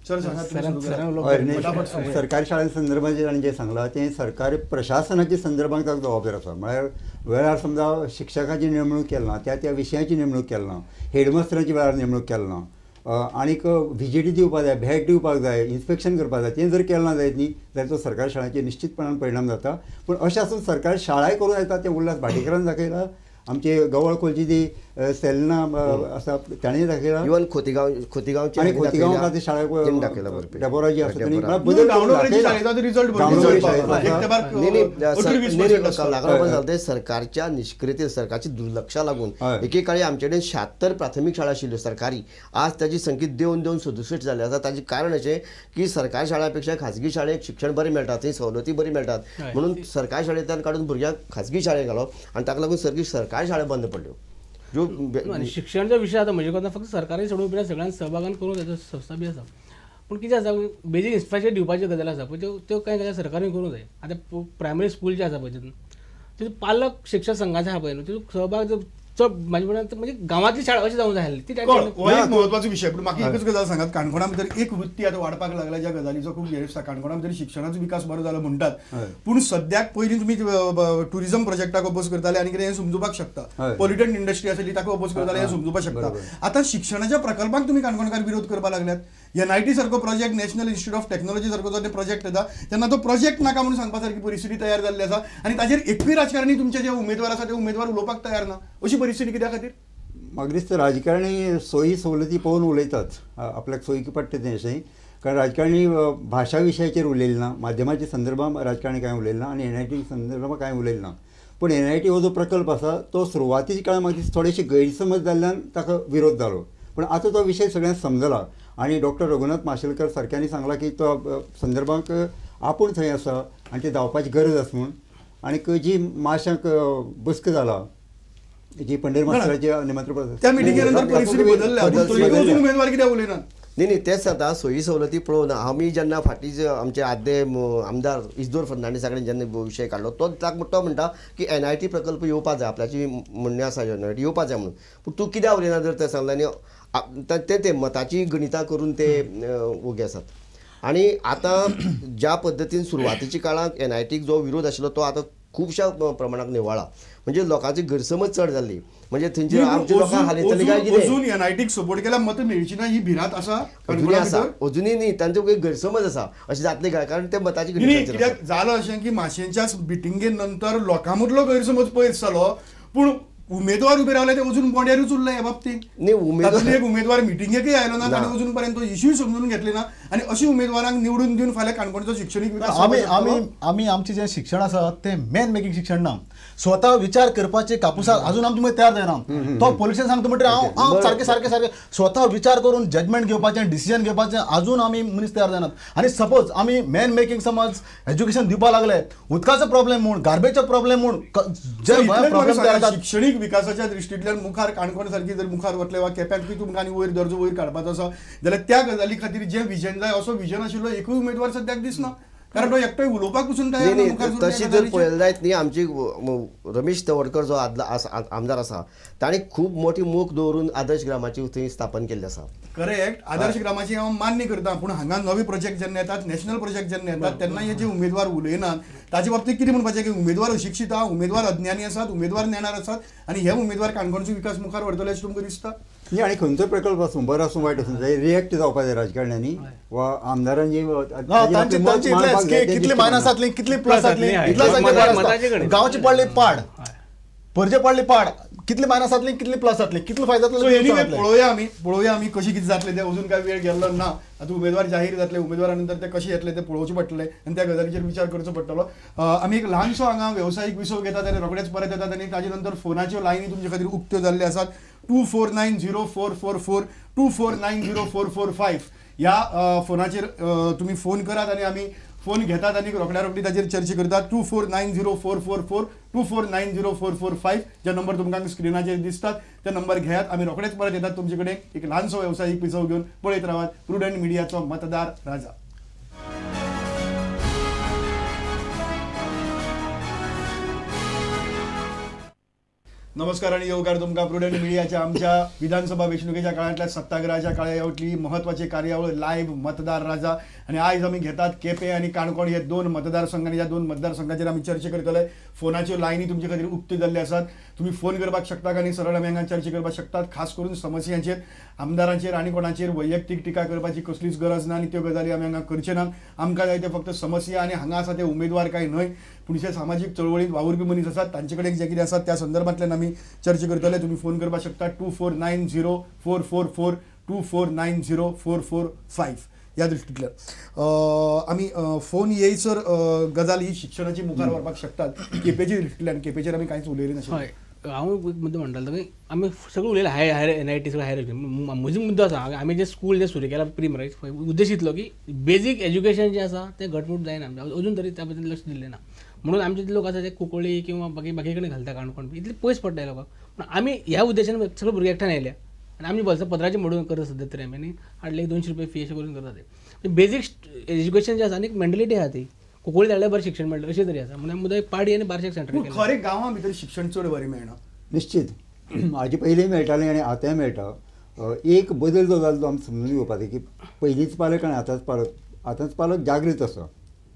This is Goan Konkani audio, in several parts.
सर सांगात. सरकारी शाळां संदर्भात ताणें जें सांगलां तें सरकारी प्रशासनाच्या संदर्भात ताका जबाबदार आसा. म्हळ्यार वेळार समजा शिक्षकाची नेमणूक केली ना, त्या त्या विशयाची नेमणूक केली ना, हेडमास्टरांची वेळार नेमणूक केली ना, आनीक विजिटी दिवपाक जाय, भेट दिवपाक जाय, इन्स्पेक्शन करपाक जाय, तें जर केलें ना जायत न्ही जाल्यार तो सरकारी शाळांचेर निश्चितपणान परिणाम जाता. पूण अशें आसून सरकारी शाळाय करूं येता तें उल्हास भाटीकरान दाखयला, आमचे गवळखोलची जी सेलना आसा ताणें दाखयला, इवन खोतीगांवची आनी खोतीगांव शाळा डेबोरा जी आसा तेणी बदल. सरकारच्या निष्क्रियते, सरकारची दुर्लक्षा लागून एकेकाळी आमचे कडेन 76 प्राथमीक शाळा आशिल्ल्यो सरकारी, आज ताची संख्या देंवन देंवन 67 जाली आसा. ताचें कारण अशें की सरकारी शाळां पेक्षा खाजगी शाळेक शिक्षण बरें मेळटा, थंय सवलती बरी मेळटात, म्हणून सरकारी शाळेंतल्यान काडून भुरग्यांक खाजगी शाळेक घालप आनी ताका लागून सरकारी शाळा बंद पडल्यो. आनी शिक्षणाचो विशय आतां म्हजे कोता फक्त सरकारी सोडून उपरांत सगळ्यांक सहभागान करूंक जाय, संस्था बी आसा. पूण कितें आसा, बेजीक इन्फ्रास्ट्रक्चर दिवपाची गजाल आसा पळय, त्यो कांय गजाल सरकारूय करूंक जाय. आतां प्रायमरी स्कूल जे आसा पळय तितून पालक शिक्षक संघाचे आसा पळय न्हू, तितून सहभाग चड म्हाजे म्हणल्यार म्हणजे गांवांतली शाळा अशी जावंक जाय आसली ती. हो एक म्हत्वाचो विशय. पूण म्हाका एकच गजाल सांगात, काणकोणा भितर एक वृत्ती आतां वाडपाक लागल्या ज्या गजालीचो खूब हेर आसा. काणकोणा भितर शिक्षणाचो विकास बरो जालो म्हणटात, पूण सद्याक पयलीं तुमी ट्युरिजम प्रोजेक्टाक अपोज करताले आनी कितें हें समजुपाक शकता, पोल्युटंट इंडस्ट्री आसली ताका अपोज करताले हें समजुपाक शकता. आतां शिक्षणाच्या प्रकल्पाक तुमी काणकोणकार विरोध करपाक लागल्यात. एनआयटी सारको project, national institute of technology सारको जो प्रोजेक्ट येता तेन्ना तो प्रोजेक्ट नाका म्हणून सांगपा सारकी परिस्थिती तयार जाल्ली आसा आनी ताचेर एकूय राजकारणी तुमचे जे उमेदवार आसा ते उमेदवार उलोवपाक तयार ना. अशी परिस्थिती कित्या खातीर? म्हाका दिसता राजकारणी सोयी सवलती पळोवन उलयतात, आपल्याक सोयी पडटा तें अशें. कारण राजकारणी भाशा विशयाचेर उलयलें ना, माध्यमाच्या संदर्भात राजकारणी कांय उलयलें ना आनी एनआयटी संदर्भात कांय उलयलें ना. पूण एनआयटी हो जो प्रकल्प आसा तो सुरवातीच्या काळार म्हाका दिसता थोडेशे गैरसमज जाल्ल्यान ताका विरोध जालो, पूण आतां तो विशय सगळ्यांक समजला आनी डॉक्टर रघुनाथ माशेलकर सारक्यांनी सांगलां की तो संदर्भाक आपूण थंय आसा आनी ते धांवपाची गरज आसा म्हूण. आनीक जी माशांक बसका जाला जी पंढरी मास्तराचे निमंत्रण त्या मिटिंगे नंतर परिस्थिती बदलल्या, उमेदवार कित्याक उलयनात? न्ही न्ही तेच आतां सोयी सवलती पळोवन आमी जेन्ना फाटीं आमचे आदले आमदार इजदोर फर्नांडीसा कडेन जेन्ना विशय काडलो तो तो म्हणटा की एनआयटी प्रकल्प येवपा जाय, आपल्याची म्हणणें आसा एनआयटी येवपा जाय म्हणून. पूण तूं कित्याक उलयना जर तें सांगलें आनी ते मताची गणितां करून ते ओगे आसात. आनी आतां ज्या पद्दतीन सुरवातीच्या काळांत एनआयटीक जो विरोध आशिल्लो तो आतां खुबश्या प्रमाणात निवाळा, म्हणजे लोकांची गैरसमज चड जाल्ली, म्हणजे थंयचे आमच्या लोकांक हालयतले काय कितें. अजून एनआयटीक सपोर्ट केल्यार मतां मेळची ना ही भिरांत आसा, अजुनूय आसा, अजुनूय न्ही तांचो गैरसमज आसा अशें जातलें काय, कारण ते मताची कित्याक जालो अशें की माशेंच्या मिटिंगे नंतर लोकां मदलो गैरसमज पयस जालो, पूण उमेदवार उबे रावले ते अजून बोंड्यारूच उरले ह्या बाबतींत. न्ही उमेदवार एक उमेदवार मिटिंगेकय आयलो ना, ताणें अजून पर्यंत तो इश्यूय समजून घेतली ना आनी अशी उमेदवारांक निवडून दिवन फाल्यां काणकोणचो शिक्षणीक विकास. आमी आमी आमी आमचें जें शिक्षण आसा तें मॅन मेकींग शिक्षण ना, स्वता विचार करपाचे कापूसाक अजून आमचे मदीं तयार जायना. तो पॉलिटिशियन सांगता म्हणटकीर हांव हांव सारकें सारकें सारकें स्वता विचार करून जजमेंट घेवपाचें, डिसिजन घेवपाचें अजून आमी मनीस तयार जायनात. आनी सपोज आमी मॅन मेकींग समज एज्युकेशन दिवपाक लागले, उदकाचो प्रॉब्लेम म्हूण, गार्बेजचो प्रॉब्लेम म्हूण, जे प्रॉब्लेम तयार जातात शिक्षणीक विकासाच्या दृश्टींतल्यान मुखार काणकोण सारकी जर मुखार वतले वा केप्यांत तुमकां आनी वयर दर्जो वयर काडपाचो आसा जाल्यार त्या गजाली खातीर जें विजन जाय असो विजन आशिल्लो एकूय उमेदवार सद्याक दिसना, कारण तो एकटोय उलोवपाक पसून तयार ना. तशी जर पळयलें जायत न्ही, आमची रमेश तवडकर जो आदला आमदार आसा ताणें खूब मोठी मोख दवरून आदर्श ग्रामाची थंय स्थापन केल्ली आसा. करेक्ट, आदर्श ग्रामाची हांव मान्य करता, पूण हांगा नवे प्रोजेक्ट जेन्ना येतात, नॅशनल प्रोजेक्ट जेन्ना येतात तेन्ना हे जे उमेदवार उलयनात ताचे बाबतीत कितें म्हणपाचें की उमेदवार अशिक्षीत आहा, उमेदवार अज्ञानी आसात, उमेदवार नेणार आसात आनी हे उमेदवार काणकोणचो विकास मुखार व्हरतले अशें तुमकां दिसता? न्ही, आनी खंयचो प्रकल्प आसूं, बरो आसूं वायट आसूं, रिएक्ट जावपाक जाय राजकारण्यांनी वा आमदारांनी. कितली मायनस जातली, कितली प्लस जातली, इतलो गांवची पडली पाड, परजे पडली पाड, कितली मायनस जातली, कितली प्लस जातली, कितलो फायदो जातलो पळोवया आमी, पळोवया आमी कशी कितें जातलें तें. अजून काय वेळ गेल्लो ना, आतां उमेदवार जाहीर जातले, उमेदवारा नंतर ते कशें येतले ते पळोवचें पडटलें आनी त्या गजालीचेर विचार करचो पडटलो. आमी एक ल्हानसो हांगा वेवसायीक विसव घेतात आनी रोखडेच परत येतात आनी ताजे नंतर फोनाच्यो लायनी तुमचे खातीर उक्त्यो जाल्ल्यो आसात. 2490444, 2490445 ह्या फोनाचेर तुमी फोन करात आनी आमी फोन घेतात आनी रोखड्या रोखडी ताचेर चर्चा करतात. 2490444, 2490445 जे नंबर तुमकां स्क्रिनाचेर दिसतात ते नंबर घेयात. आमी रोखडेच परत येतात तुमचे कडेन एक ल्हानसो वेवसायीक विसव घेवन. पळयत रावात प्रुडंट मिडियाचो मतदार राजा. नमस्कार आणि येवकार तुमकां प्रुडंट मिडियाच्या आमच्या विधानसभा वेंचणुकेच्या काळांतल्या सत्याग्रहाच्या काळावतली महत्वाची कार्यावळ लायव्ह मतदार राजा. आनी आयज आमी घेतात केपें आनी काणकोण हे दोन मतदारसंघ आनी ह्या दोन मतदारसंघाचेर आमी चर्चा करतले. फोनाच्यो लायनी तुमचे खातीर उक्त्यो जाल्ल्यो आसात, तुमी फोन करपाक शकतात आनी सरळ आमी हांगा चर्चा करपाक शकतात. खास करून समस्यांचेर, आमदारांचेर आनी कोणाचेर वैयक्तीक टिका करपाची कसलीच गरज ना आनी त्यो गजाली आमी हांगा करचे नात. आमकां जाय ते फक्त समस्या आनी हांगा आसा ते उमेदवार काय न्हय, पूण जे सामाजीक चळवळींत वावुरपी मनीस आसात तांचे कडेन जें कितें आसा त्या संदर्भांतल्यान आमी चर्चा करतले. तुमी फोन करपाक शकता 24904442 2490445 ह्या दृश्टींतल्यान आमी फोन येयसर गजाल ही शिक्षणाची मुखार व्हरपाक शकतात. केपेची दृश्टींतल्यान केपेचेर आमी कांयच उलयलें नाशिल्लें. हय, हांव एक मुद्दो म्हणटालो की आमी सगळें उलयलें हायर हायर एनआयटी सगळें हायर एज्युकेशन. म्हजो मुद्दो आसा आमी जे स्कूल जे सुरू केला प्री प्रायमरी उद्देश इतलो की बेजीक एज्युकेशन जें आसा तें घटमूट जायना, अजून तरी त्या बद्दल लक्ष दिल्लें ना. म्हणून आमचे जे लोक आसा ते कुंकळी किंवा बाकी बाकी कडेन घालता काणकोण इतले पयस पडटा लोकांक. पूण आमी ह्या उद्देशान सगळे भुरगे एकठांय आयल्या आनी आमी बोल्सा पत्राचें मोडून करता सद्या तरी आमी आनी हाडले 200 रुपया फी अशें करून करता ते. बेजीक एज्युकेशन जें आसा आनी एक मेंटलिटी आसा ती कुंकळी धाडल्यार बरें शिक्षण मेळटा अशें तरी आसा. म्हणून मुद्दो एक पाडी आनी बार्शेक सेंटर. खरें गांवां भितर शिक्षण चड बरें मेळना. निश्चित हाजे पयलीं मेळटालें आनी आतांय मेळटा. एक बदल जो जालो तो आमी समजून घेवपाक जाय की पयलींच पालक आनी आतांच पालक, आतांच पालक जागृत आसा,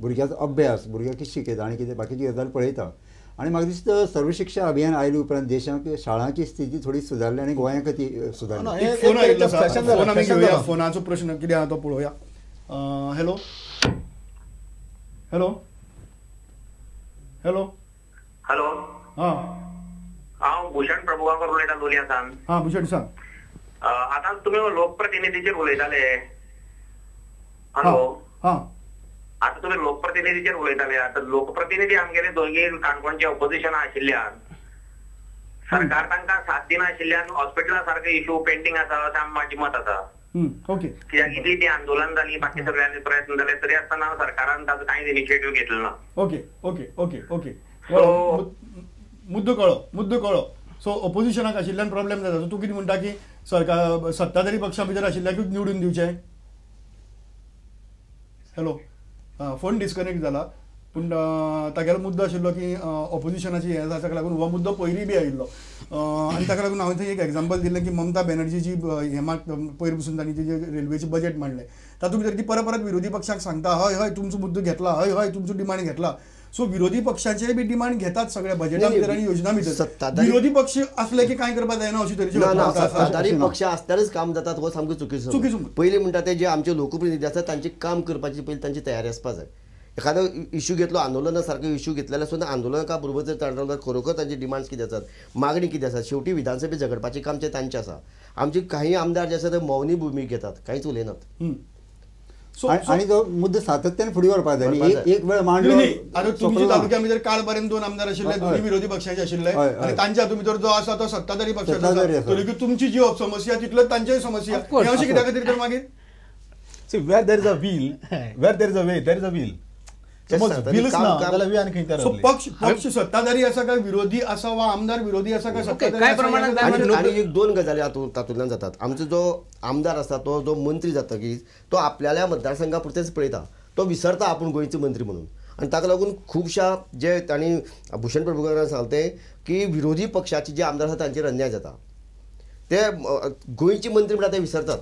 भुरग्याचो अभ्यास, भुरग्याक कितें शिकयता आनी कितें बाकीची गजाल पळयता. आनी म्हाका दिसता सर्वशिक्षा अभियान आयले उपरांत देशांत शाळांची स्थिती थोडी सुदारली आनी गोंयांक ती सुदारली. फोन आयिल्लो आसा, फोनाचो प्रश्न कितें आसा तो पळोवया. हॅलो हॅलो हॅलो हॅलो, हां, हांव भूषण प्रभुगांवकर उलयतां लोलयां सावन. हां भूषण सांग. आतां तुमी लोकप्रतिनिधीचेर उलयताले. हॅलो, हां, आतां तुमी लोकप्रतिनिधीचेर उलयताले. आतां लोकप्रतिनिधी आमगेले दोगी काणकोणचे ऑपोजिशना आशिल्ल्यान सरकार तांकां साथ दिनाशिल्ल्यान हॉस्पिटला सारके इशू पेंडींग आसा अशें म्हाजें मत आसा. ओके, कित्याक इतली ती आंदोलन जाली, बाकी सगळ्यांनी प्रयत्न जाले तरी आसतना सरकारान ताजो कांयच इनिशिएटीव घेतलो ना. ओके ओके ओके ओके, मुद्दो कळ्ळो, मुद्दो कळ्ळो. सो ऑपोजिशनाक आशिल्ल्यान प्रॉब्लेम जाता. सो तूं कितें म्हणटा की सरकार सत्ताधारी पक्षा भितर आशिल्ल्याकूच निवडून दिवचें? हॅलो, फोन डिस्कनेक्ट जाला. पूण तागेलो मुद्दो आशिल्लो की ऑपोजिशनाची हें आसा ताका लागून हो मुद्दो पयलीं बी आयिल्लो आनी ताका लागून हांवें थंय एक एग्जाम्पल दिलें की ममता बॅनर्जी जी हें पयर पसून तांणी जे रेल्वेचें बजेट मांडलें तातूंत भितर ती परत परत विरोधी पक्षाक सांगता हय हय तुमचो मुद्दो घेतला, हय हय तुमचो डिमांड घेतला. सो विरोधी पक्षाचे बी डिमांड घेतात सगळ्या बजेटा भितर आनी योजना भितर. विरोधी पक्ष असले की कांय करपाक जायना अशी तरेची सत्ताधारी पक्ष आसल्यारच काम जातात हो सामको चुकीचो चुकीचो. पयलीं म्हणटा ते जे आमचे लोकप्रतिनिधी आसात तांचे काम करपाची पयलीं तांची तयारी आसपाक जाय. एखादो इशू घेतलो आंदोलना सारको इशू घेतले जाल्यार सुद्दां आंदोलनका बरोबर जर तांणी खरोखर तांची डिमांड्स कितें आसात, मागणी कितें आसा, शेवटी विधानसभेत झगडपाचें काम तें तांचें आसा. आमचे काही आमदार जे आसा ते मौनी भुमिका घेतात, कांयच उलयनात. आनी तो मुद्दो सातत्यान फुडें व्हरपाक जाय. एक वेळ मांडलो. आतां तुमच्या तालुक्या भितर काल पर्यंत 2 आमदार आशिल्ले, दोनूय विरोधी पक्षाचे आशिल्ले आनी तांच्या हातूंत भितर जो आसा तो सत्ताधारी पक्षाचो आसा. तरीकूय तुमची जी समस्या तितलोच तांचीय समस्या. हें अशें कित्या खातीर तर मागीर? See, where there is a will, where there is a way, there is a will. पक्ष पक्ष सत्ताधारी आसा काय विरोधी आसा वा आमदार विरोधी आसा काय सत्ताधारी प्रमाणात? आनी एक दोन गजाली तातूंतल्यान जातात. आमचो जो आमदार आसा तो जो मंत्री जातकीर तो आपल्याल्या मतदारसंघा पुरतेच पळयता, तो विसरता आपूण गोंयचो मंत्री म्हणून. आनी ताका लागून खुबश्या जे तांणी भूषण प्रभुगांवकारान सांगलें की विरोधी पक्षाचे जे आमदार आसा तांचेर अन्याय जाता, ते गोंयचे मंत्री म्हणटा ते विसरतात,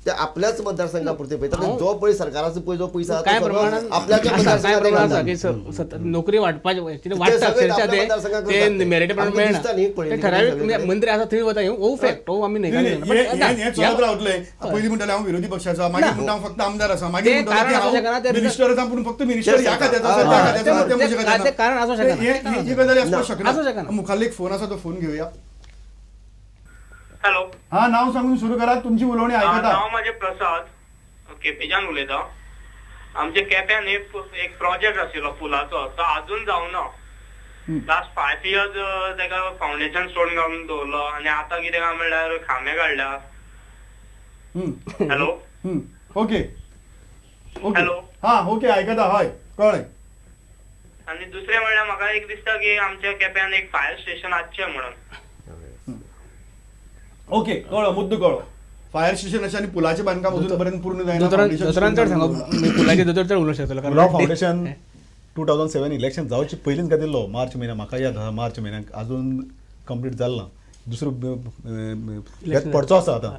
ते आपल्याच मतदारसंघा पुरते पळयता. जो पळय सरकाराचो पळय जो पयसो काय प्रमाणात आपल्याच नोकरी वाटपाचे वाटता ते मेरिट प्रमाण मेळना, ते ठरावीक मंत्री आसा थंय वता. हो फॅक्ट, हो आमी न्हय. चलत रावतले. पयलीं म्हणटाले हांव विरोधी पक्षाचो, मागीर म्हणटा हांव फक्त आमदार आसा, मागीर म्हणटा मिनिस्टर आसा, पूण फक्त मिनिस्टर ह्या खात्याचो आसा त्या खात्याचो आसा, ते म्हज्या खात्याचो. कारण आसूं शकना, ही गजाल आसपाक शकना. मुखाल्लो एक फोन आसा, तो फोन घेवया. हॅलो, हा, नाव सांगून सुरू करा, तुमची उलोवणी आयकता. नाव माझे प्रसाद, केपेच्यान उलयता. आमच्या केप्यान एक प्रोजेक्ट आशिल्लो पुलाचो, तो आजून जावना. लास्ट 5 इयर्स ताका फावंडेशन स्टोन घालून दवरलो आनी आतां कितें काय म्हणल्यार खांबे काडल्या. हॅलो, ओके ओके, हॅलो, हा ओके आयकता. हय कळ्ळें. आनी दुसरें म्हणल्यार म्हाका एक दिसता की आमच्या केप्यान एक फायर स्टेशन आसचें म्हणून. ओके कळ्ळो, मुद्दो कळ्ळो. फायर स्टेशन अशें आनी पुलाचें बांदकाम अजून पर्यंत पूर्ण जायना. दोतोरान चड सांगप, पुलाचें दोतोर चड उलोवंक शकतलो. पुला फावंडेशन 2007 इलेक्शन जावचे पयलींच घातिल्लो मार्च म्हयन्याक, म्हाका याद आसा मार्च म्हयन्याक, अजून कंप्लीट जालें ना, दुसरो पडचो आसा आतां.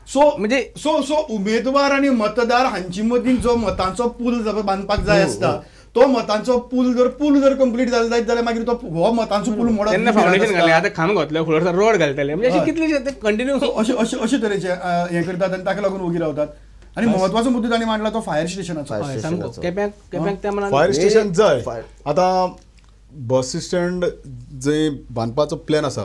सो म्हणजे सो सो उमेदवार आनी मतदार हांचे मदीं जो मतांचो पूल बांदपाक जाय आसता तो मतांचो पूल जर कंप्लीट जालो जायत जाल्यार मागीर तो हो मतांचो पूल मोडत. तेन्ना फावंडेशन घालें, आतां खांब घातले, फुडें रोड घालतले, म्हणजे अशे कितले कंटिन्यू अशे अशे अशे तरेचे हें करतात आनी ताका लागून ओगी रावतात. आनी म्हत्वाचो मुद्दो तांणी मांडला तो फायर स्टेशनाचो. फायर स्टेशन जाय. आतां बस स्टँड जंय बांदपाचो प्लॅन आसा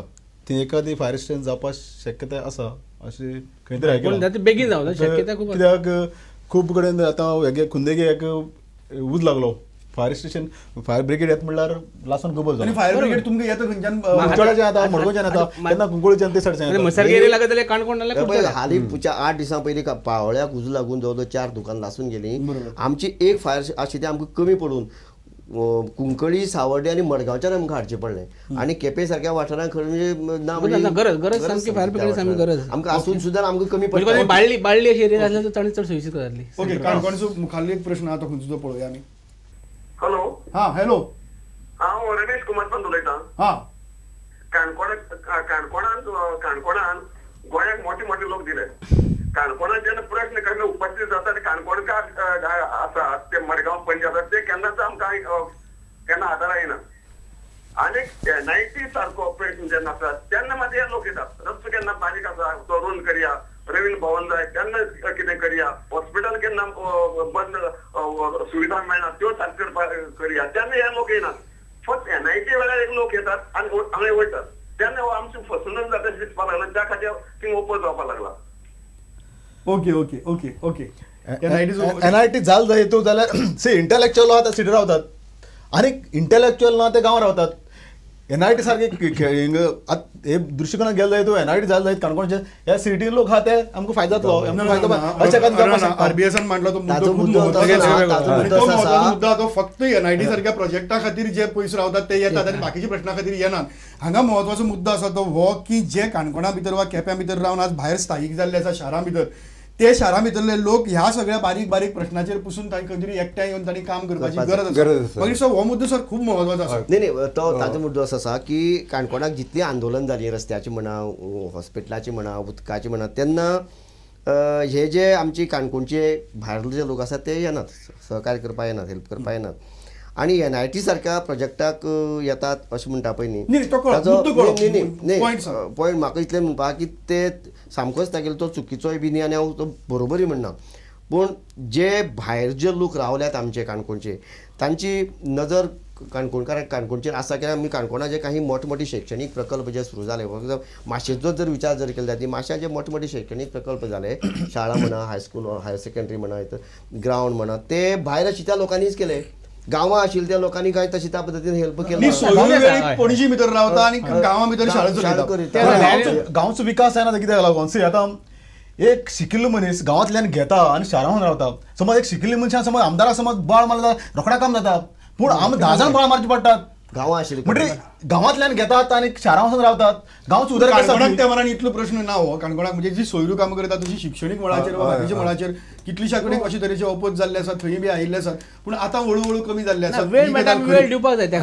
थंय एखादी फायर स्टेशन जावपाक शक्यताय आसा अशें खंय तरी आयकलां. बेगीन जावं शक्यता खूब, कित्याक खूब कडेन आतां हेगे खुंदेगे एक उज लागलो, फायर स्टेशन फायर ब्रिगेड येता म्हणल्यार लासून गोबर जालो. फायर ब्रिगेड तुमकां येता खंयच्यान? कुडचड्याच्यान येता, मडगांवच्यान येता, केन्ना कुंकळीच्यान ते सायडच्यान. मसारगेरी लागत जाल्यार काणकोण नाल्यार हालीं 8 दिसां पयलीं पावळ्याक उजो लागून जवळ जवळ 4 दुकान लासून गेलीं. आमची एक फायर आशिल्ली ती आमकां कमी पडून कुंकळी, सावर्डे आनी मडगांवच्यान आमकां हाडचें पडलें. आनी केपें सारक्या वाठारांत खरें म्हणजे ना म्हणजे गरज गरज सामकी फायर ब्रिगेड सामकी गरज आमकां आसून सुद्दां आमकां कमी पडटा. बाळ्ळी बाळ्ळी अशी एरिया आसल्यार ताणें चड सोयीस्कर जातली. ओके, काणकोणचो मुखाल्लो एक प्रश्न आतां खंयचो तो पळोवया आमी. हॅलो, हां हॅलो, हांव रमेश कुमार पंत उलयतां. हां, काणकोणान गोंयाक मोठे मोठे लोक दिले. काणकोणान जेन्ना प्रश्न केन्ना उपस्थित जाता आनी काणकोणकार आसा ते मडगांव पणजे आसा ते केन्नाच आमकां केन्ना आदारा येना. आनी एनआयटी सारको प्रश्न जेन्ना आसा तेन्ना मात हे लोक येतात. रस्तो केन्ना बारीक आसा तो रुंद करया, रवींद्र भवन जाय तेन्ना कितें करया, हॉस्पिटल केन्ना बंद सुविधा मेळना त्यो सारक्यो करया, तेन्ना हे लोक येनात. फक्त एनआयटी वेळार एक लोक येतात आनी हांगा वयतात तेन्ना हो आमची फसवणूक जाता अशें दिसपाक लागला, त्या खातीर थिंग ओपोज जावपाक लागला. Okay okay okay okay. NIT जाल जाय तूं जाल्यार सी इंटलेक्च्युअल आहा ते सिटी रावतात आनी इंटलेक्च्युअल ना ते गांवां रावतात. एनआयटी सारके हे दृश्टिकोनान गेले जाय तूं एनआयटी जाल जायत काणकोणचे ह्या सिटीन लोक आहा ते आमकां फायदो जातलो. आरबीएसान मांडला तो मुद्दो तो फक्त एनआयटी सारक्या प्रोजेक्टा खातीर जे पयस रावतात ते येतात आनी बाकीच्या प्रश्ना खातीर येनात. हांगा म्हत्वाचो मुद्दो आसा तो हो की जे काणकोणा भितर वा केप्यां भितर रावन आज भायर स्थायीक जाल्ले आसा शारां भितर, ते शारां भितरले लोक ह्या सगळ्या बारीक बारीक प्रश्नाचेर पसून तांकां खंय तरी एकठांय येवन तांणी काम करपाची गरज आसा. मागीर सर हो मुद्दो सर खूब म्हत्वाचो आसा. न्ही न्ही, तो ताजो मुद्दो असो आसा की काणकोणाक जितली आंदोलन जाली रस्त्याची म्हणा, हॉस्पिटलाची म्हणा, उदकाची म्हणा, तेन्ना हे जे आमची काणकोणचे भायले जे लोक आसात ते येनात, सहकार्य करपाक येनात, हेल्प करपाक येनात. आनी एनआयटी सारक्या प्रोजेक्टाक येतात अशें म्हणटा पळय न्ही, न्ही पॉयंट म्हाका इतलें म्हणपाक की ते सामकोच तागेलो तो चुकीचोय बी न्ही आनी हांव तो बरोबरूय म्हणना, पूण जे भायर जे लोक रावल्यात आमचे काणकोणचे तांची नजर काणकोणकारांक काणकोणचेर आसा. कित्याक आमी काणकोणा जे काही मोठे मोठे शैक्षणीक प्रकल्प जे सुरू जाले, फॉर एग्जाम्पल माशेचो जर विचार जर केलो जाल्यार माश्यां जे मोठे मोठे शैक्षणीक प्रकल्प जाले, शाळा म्हणा, हायस्कूल हायर सेकंडरी म्हणा, ग्रावंड म्हणा, ते भायर आशिल्ल्या लोकांनीच केले. गांवां आशिल्ल्या त्या लोकांनी काय तशी त्या पद्दतीन हेल्प केली. पणजी भितर रावता आनी गांवां भितर शाळा चलयता. गांवचो विकास जायना कित्याक लागून? सी आतां एक शिकिल्लो मनीस गांवांतल्यान घेता आनी शारांत रावता. समज एक शिकिल्ली मनशान समज आमदारा समज बाळ मारला रोखडा काम जाता, पूण आमी 10 जाण बाळ मारचे पडटात गांवां आशिल्ले. म्हणजे गांवांतल्यान घेतात आनी शारां वचून रावतात. गांवचो उदरगत काणकोणाक त्या मनान इतलो प्रश्न ना हो. काणकोणाक म्हणजे जी सोयरू कामां करता तशी शिक्षणीक मळाचेर वा बाकीच्या मळाचेर कितलीश्या कडेन अशे तरेचे ओपोज जाल्ले आसात, थंय बी आयिल्ले आसात, पूण आतां हळू हळू कमी जाल्ले आसात. वेळ मेळटा, वेळ दिवपाक जाय त्या खातीर.